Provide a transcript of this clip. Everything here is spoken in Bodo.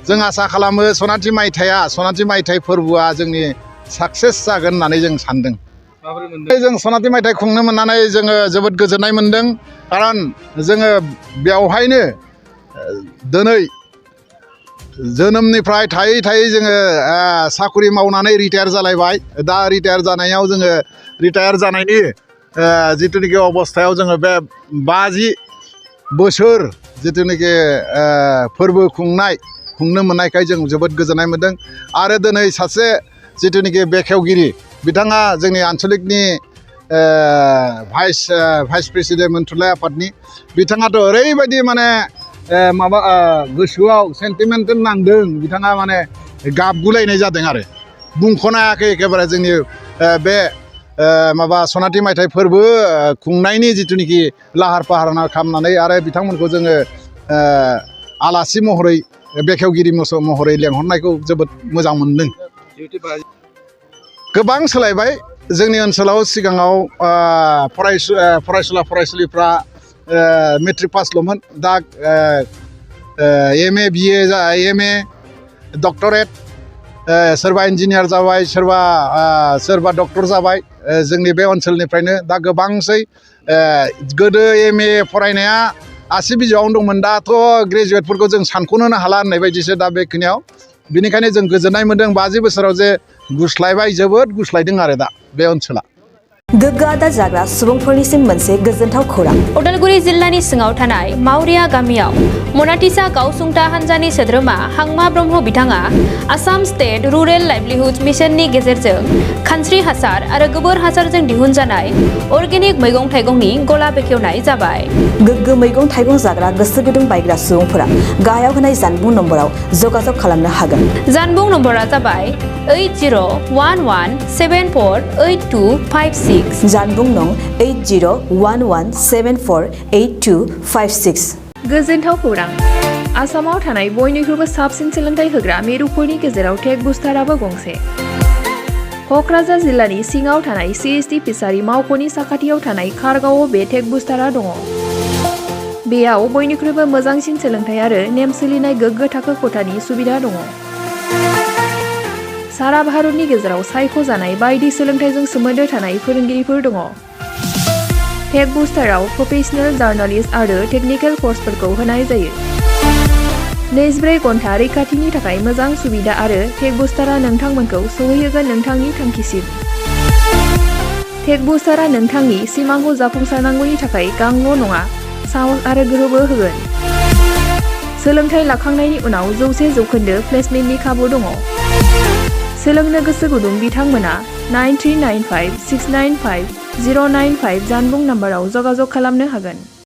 जों आसा खालामो सनाथि मायथाइ फोरबोआ जोंनि साक्सेस जागोन होननानै जों सानदों। जों सनाथि मायथाइ खुंनो मोननानै जोङो जोबोद गोजोननाय मोनदों। खारन जोङो बेवहायनो दिनै जोनोमनिफ्राय थायै जोङो साख्रि मावनानै रिटायार जालायबाय। दा रिटायार जानायाव जोङो रिटायार जानायनि जिथुनिखि अबस्थायाव जोङो बे 50 बोसोर जिथुनिखि फोरबो खुंनो मोननायखाय जों जोबोद गोजोननाय मोनदों। आरो दिनै सासे जिथुनिखि बेखेवगिरि बिथाङा जोंनि आन्चलिकनि भाइस प्रेसिडेन्ट थुनलाइ आफादनि बिथाङाथ' ओरैबायदि माने माबा गोसोआव सेन्टिमेन्टेल नांदों। बिथाङा माने गाबगुलायनाय जादों आरो बुंख'नो हायाखै एखेबारे जोंनि बे माबा सनाथि मायथाइ फोरबो खुंनायनि जिथुनिखि लाहार फाहार खालामनानै आरो बिथांमोनखौ जोङो आलासि महरै बेखेवगिरि महरै लेंहरनायखौ जोबोद मोजां मोनदों। गोबां सोलायबाय जोंनि ओनसोलाव। सिगाङाव फरायसुला फरायसुलिफ्रा मेट्रिक पासल'मोन। दा MA BA MA डक्टरेट सोरबा इन्जिनियार जाबाय, सोरबा डक्टर जाबाय जोंनि बे ओनसोलनिफ्रायनो। दा गोबांसै गोदो MA फरायनाया आसि बिजौआवनो दंमोन। दाथ' ग्रेजुवेटफोरखौ जों सानख'नोनो हाला होननाय बायदिसो दा बेखिनियाव। बिनिखायनो जों गोजोननाय मोनदों 50 बोसोराव जे गुस्लायबाय, जोबोद गुस्लायदों आरो दा बे ओनसोला। गोग्गो आदार जाग्रा सुबुंफोरनिसिम मोनसे गोजोनथाव खौरां। उदालगुरि जिल्लानि सिङाव थानाय मावरिया गामियाव मनाटिसा गावसुंथा हान्जानि सोद्रोमा हांमा ब्रह्म बिथाङा आसाम स्टेट रुरेल लाइभलिहुड मिशननि गेजेरजों खानस्रि हासार आरो गोबोर हासारजों दिहुनजानाय अर्गेनिक मैगं थाइगंनि गला बेखेवनाय जाबाय। गोग्गो मैगं थाइगं जाग्रा गोसो गुदुं बायग्रा सुबुंफोरा गाहायाव होनाय जानबुं नम्बराव जगाजग खालामनो हागोन। जानबुं नम्बरा जाबाय 8011748256। जानबुं नं 8011748256। गोजोनथाव खौरां। आसामाव थानाय बयनिख्रुइबो साबसिन सोलोंथाइ होग्रा मिरुफोरनि गेजेराव टेक बुस्टाराबो गंसे। क'क्राझार जिल्लानि सिङाव थानाय CST फिसारि मावख'नि साखाथियाव थानाय खारगावआव बे टेक बुस्टारा दङ। बेयाव बयनिख्रुइबो मोजांसिन सोलोंथाइ आरो नेम सोलिनाय गोग्गो थाखो खथानि सुबिदा दङ। सारा भारतनि गेजेराव सायख'जानाय बायदि सोलोंथाइजों सोमोन्दो थानाय फोरोंगिरिफोर दङ। टेक बुस्टाराव प्रफेशनेल जार्नालिस्ट आरो टेकनिकेल कर्सफोरखौ होनाय जायो। 24 घन्टा रैखाथिनि थाखाय मोजां सुबिदा आरो टेक बुस्टारा नोंथांमोनखौ सौहैहोगोन नोंथांनि थांखिसिम। टेक बुस्टारा नोंथांनि सिमांखौ जाफुंसारनांगौनि थाखाय गांल' नङा, साहस आरो गोहोबो होगोन। सोलोंथाइ लाखांनायनि उनाव 100% प्लेसमेन्टनि खाबु दङ। सोलोंनो गोसो गुदुं बिथांमोना 9395695095 जानबुं नाम्बाराव जगाजग खालामनो हागोन।